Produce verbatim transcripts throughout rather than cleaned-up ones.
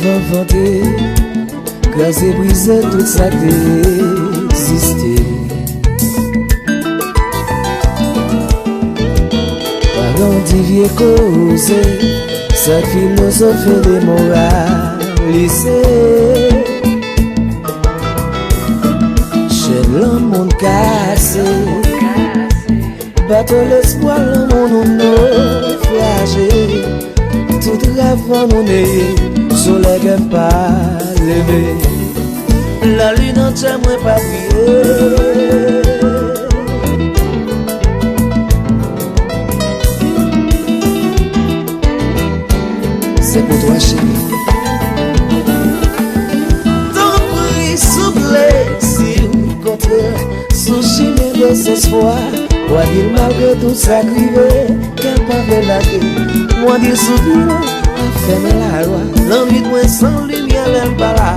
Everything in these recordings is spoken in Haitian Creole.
Van vante, kraze brize tout sa k te egziste. Pa gen yon ti vye koze, sa k filozofe demoralize. Chèn lanmou n kase. Bato lespwa lanmou nou nofraje. Tout rav nou neye. Solèy kè m pa leve. Lalin an tè mwen pa briye. Se pou twa, cheri. Tanpri, souple, si w kontre sou chimen dezespwa, w a di l malgre tout sa k rive, kè l pa vle lage. W a di l souvni l a fè m lalwa. Lannuit mwen san limyè lè l pa la.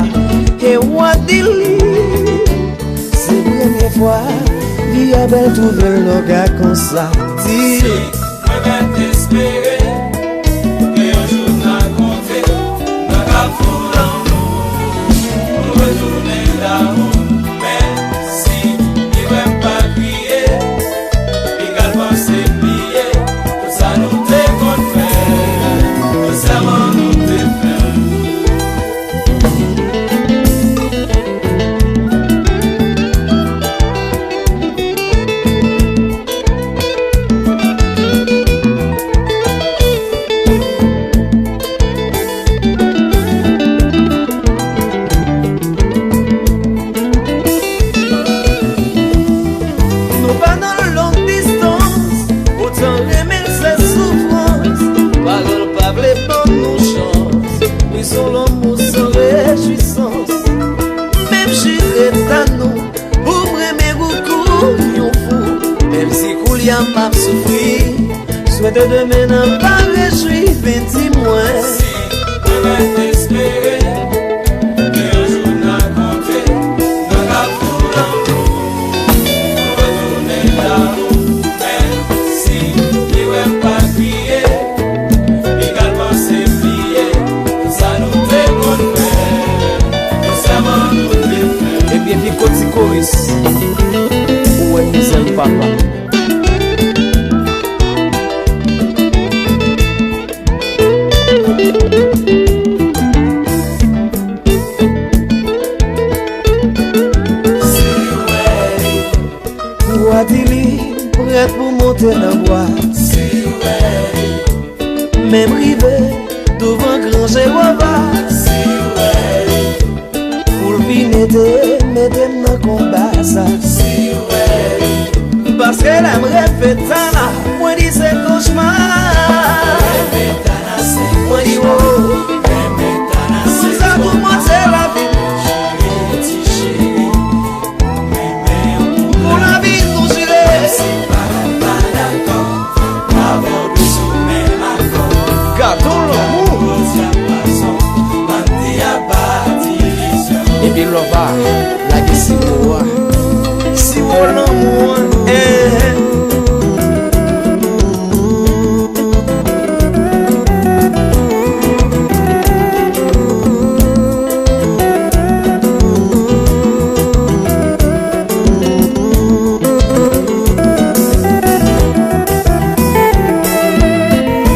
E w a di l, se premye fwa vi a bèl twouve l longa konsa. Di. Mwen mèt espere ke yon jou n a kontre nan kafou lanmou, pou n retounen damou. Men si li wè m pa kriye, li pral panse m bliye tout sa nou te konn fè, tout sèman nou te fè. Nou pa nan long distans, otan renmen l se soufrans. Pawòl pa vle ban nou chans, prizon lanmou san rejwisans. Menm jire ta nou, pou m renmen ou kou yon fou. Menm si koulye a m ap soufri, swete demen n a pa rejwi, vin di mwen. Si mwen mèt espere ke yon jou n a kontre nan kafou lanmou, pou retounen damou. Men si li wè m pa kriye, li pral panse m bliye tout sa nou te konn fè, tout sèman nou te fè. Ebyen, Vico Ti Koris, ou wè mizè m, papa. Wa di li prèt pou monte nan bwa. Menm rive douvan gran Jewova. Pou l vin ede, mete m nan konba sa. Paske lè m reve ta la, mwen di se kochma. Mwen di wo, sa tou mwen se lavi. Pou lavi nou jire. Gadon lanmou. Epi lòv a lage siwo a. Siwo lanmou an, eh.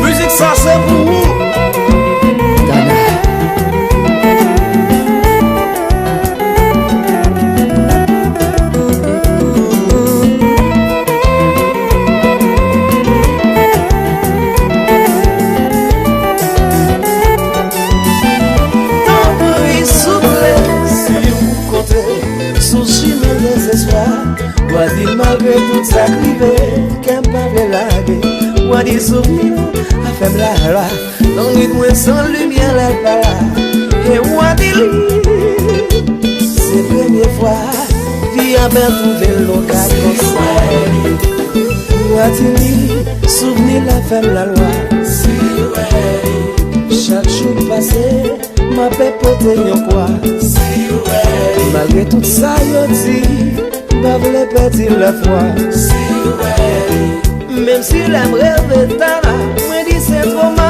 Mizik sa se pou ou. Dada. Tanpri, souple, si w kontre sou chimen dezespwa, w a di malgre tout sa k rive, kè m pa vle lage. W a di souvni a fè m lalwa. Nan nwit mwen san limyè lè l pa la. E w a di li, se premye fwa vi a bèl twouve l longa konsa. W a di li, souvni la fè m lalwa. Chak jou k pase, m ape pote yon pwa. Malgre tout sa yo di, m pa vle pèdi lafwa. Menm si lè m reve ta la, mwen di se twoma.